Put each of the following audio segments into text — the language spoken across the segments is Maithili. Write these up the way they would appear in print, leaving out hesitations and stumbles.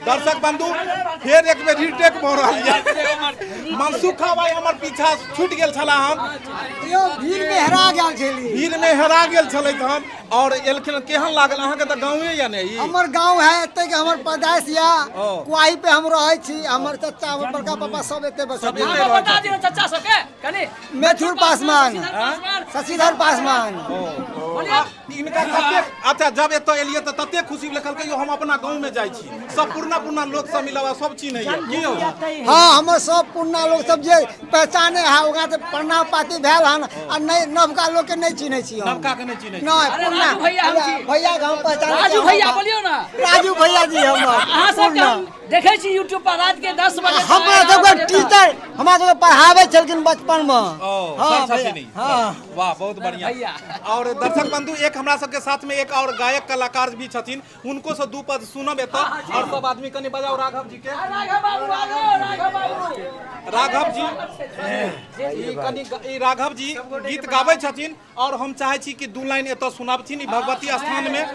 दर्शक बंधु फेर एक बेर रिटेक भऽ रहल यऽ। मनसुखा भाई हमर पीछा छूटि गेल छला। हम यौ भीड़ में हेरा गेल छली। भीड़ में हेरा गेल छलै हम और एलखिन। केहन लागल अहाँके? तऽ गाँवे यऽ ने ई? हमर गाँव है एते के, हमर पैदाइश यऽ। कुआही पे हम रहै छी। हमर चाचा, हमर बड़का पापा सब एते बसल। सब एते रहै बता दियौ चाचा सबके कनि। मैथुर पासवान, शशिधर पासवान। इनका कतेक अच्छा, जब एतऽ एलियै तऽ तते खुशी भेलै, कहलकै यौ हम अपना गाँव में जाइ छी, सब पुरना पुरना लोक सब मिलब, सब चिन्हैया की यौ? हाँ, हमर सब पुरना लोक सब जे पहचाने है ओकरा तऽ प्रणाम पाती भेल हन, आ नहि नवका लोक के नहि चिन्है छी हम। नवका के नहि चिन्है छी? नहि। अरे पुरना राजू भैया हम छी। भैया के हम पहचानै छी। राजू भैया बोलियौ ना। राजू भैया जी हमर अहाँ सबके पुरना। हम देखै छी यूट्यूब पर रात के 10 बजे। हमरा सबके टीचर, हमरा सबके पढ़ाबै छलखिन बचपन मे। ओ हाँ सर भैया, छथिन ई। हाँ। वाह, बहुत बढ़िया। भैया। और दर्शक बंधु, एक हमरा सबके साथ में एक और गायक कलाकार भी छथिन, हुनको से दू पद सुनब एतऽ। और सब आदमी कनि बजाओ राघव जी के। राघव बाबू आगो, राघव बाबू। राघव जी ई कनि ई राघव जी गीत गाबै छथिन और हम चाहै छी कि दू लाइन एतऽ सुनाबथिन ई भगवती स्थान में।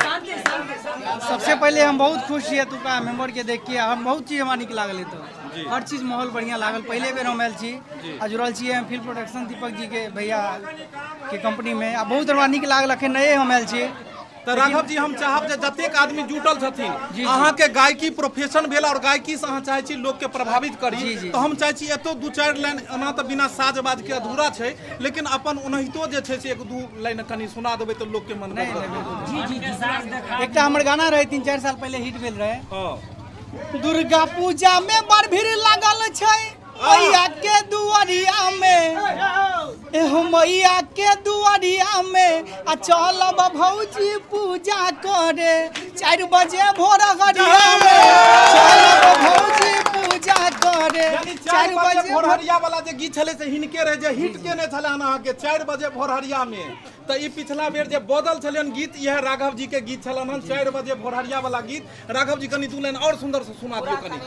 शांति शांति शांति। सबसे पहिले हम बहुत खुश छी एतुका मेम्बर के देख के। हम बहुत चीज हमरा नीक लागल एतऽ, हर चीज माहौल बढ़िया लागल। पहिले बेर हम आयल छी आ जुड़ल छी हम फिल्म प्रोडक्शन दीपक जी के भैया के कंपनी में, आ बहुत हमरा नीक लागल। अखन नए हम आयल छी। तऽ राघव जी, हम चाहब जे जतेक आदमी जुटल छथिन, अहाँके गायकी प्रोफेशन भेल और गायकी से अहाँ चाहै छी लोक के प्रभावित करी, तऽ हम चाहै छी एतौ दू चारि लाइन, एना तऽ बिना साज बाज के अधूरा छै, लेकिन अपन ओनाहितो जे छै से एक दू लाइन कनि सुना देबै तऽ लोक के मन गदगद। एकटा हमर गाना रहै, 3-4 साल पहिले हिट भेल रहै। हँ। दुर्गा पूजा में बड़ भीड़ लागल छै मैया के दुआरिया में, एहो मैया के दुआरिया में, आ चलब भौजी पूजा करे 4 बजे भोर हरिया में, चलब भौजी पूजा करे यानी 4 बजे भोरहरिया वाला जे गीत छलै से हिनके रहे जे हिट केने छलै अहाँके 4 बजे भोरहरिया में। तऽ ई पिछला बेर जे बदल छलनि गीत, इएह राघव जी के गीत छलनि हन 4 बजे भोरहरिया वाला गीत। राघव जी कनि दू लाइन और सुंदर से सुना दियौ, कनि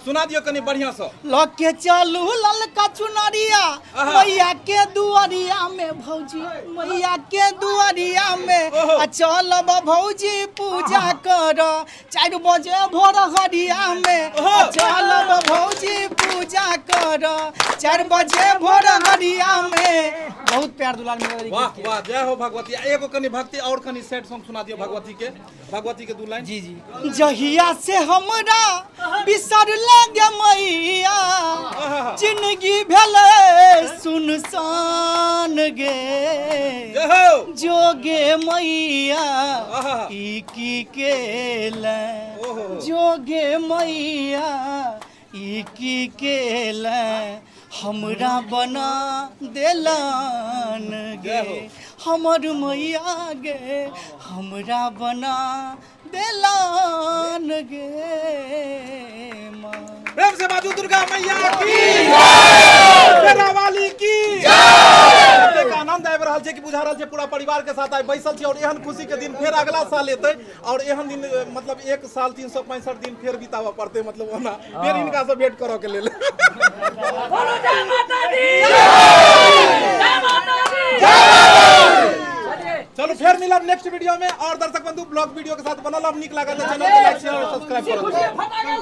सुना दियौ कनि बढ़िया से। लके चलू ललका चुनरिया मैया के दुआरिया में भौजी, मैया के दुआरिया में, आ चलब भौजी पूजा कर 4 बजे भोर हरिया में, आ चलब भौजी पूजा कर 4 बजे भोर हरिया में। बहुत प्यार दुलार मिलल। वाह वाह, जय हो भगवती। एगो कनि भक्ति और कनि सैड सॉन्ग सुना दियौ भगवती के, भगवती के दू लाइन। जी जी। जहिया से हमरा बिसर लगे मैया, जिंदगी भेलै सुनसान गे, जय हो जोगे मैया आहा। ई की केले, ओहो। जोगे मैया ई की केले, हमरा बना देलन गे, हमर मैया गे, हमरा बना देलन गे माँ। प्रेम से बाजू दुर्गा मैया की, शेरा वाली की। एतेक आनंद आबि रहल छै कि बुझा रहल छै पूरा परिवार के साथ आइ बैसल छी, और एहन खुशी के दिन फेर अगला साल एतै, और एहन दिन मतलब एक साल 365 दिन फेर बिताबऽ पड़तै, मतलब ओना फेर हिनका से भेंट करऽ के लेल। बोलो जय माता दी, जय माता दी। चलिए चलू फेर मिलब नेक्स्ट वीडियो में। और दर्शक बंधु, ब्लॉग वीडियो के साथ बनल अब नीक लागल तऽ चैनल के लाइक शेयर और सब्सक्राइब करब। फटाका।